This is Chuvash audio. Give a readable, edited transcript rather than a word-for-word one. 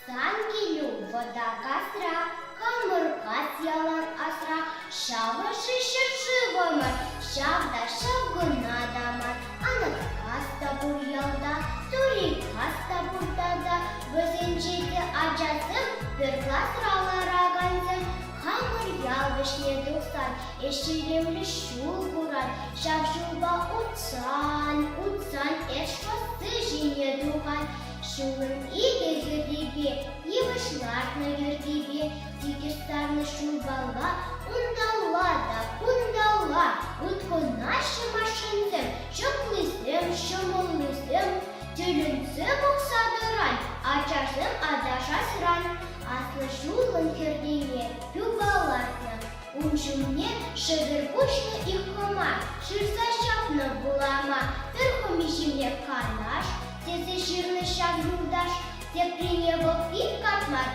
Сан килӳ вӑта касра, хамӑр кас ялан асра. Ҫавӑ-ши ҫӗршывӑмӑр, ҫав та ҫав кӑна та мар. Анаткас та пур ялта, Турикас та пур тата. Вӗсенче те ачасем пӗр класра ларакансем. Хамӑр ял вӗҫне тухсан эс илемлӗ ҫул куран. Ҫав ҫулпа утсан, утсан эс шоссе ҫине тухан. Ҫулӑн икӗ хӗррипе йывӑҫ лартнӑ йӗркипе тикӗс сарнӑ ҫулпалла унталла та кунталла ыткӑнаҫҫӗ машинсем, ҫӑклисем, ҫӑмӑллисем. Тӗлӗнсе пӑхса тӑран ачасем аташасран аслӑ ҫулӑн хӗррине юпа лартнӑ. Ун ҫумне шӗвӗр пуҫлӑ ик хӑма ҫырса ҫапнӑ вулама пӗр хӑми ҫине Канаш тесе ҫырнӑ ҫав юлташ. Теприне вӑл пит катмар.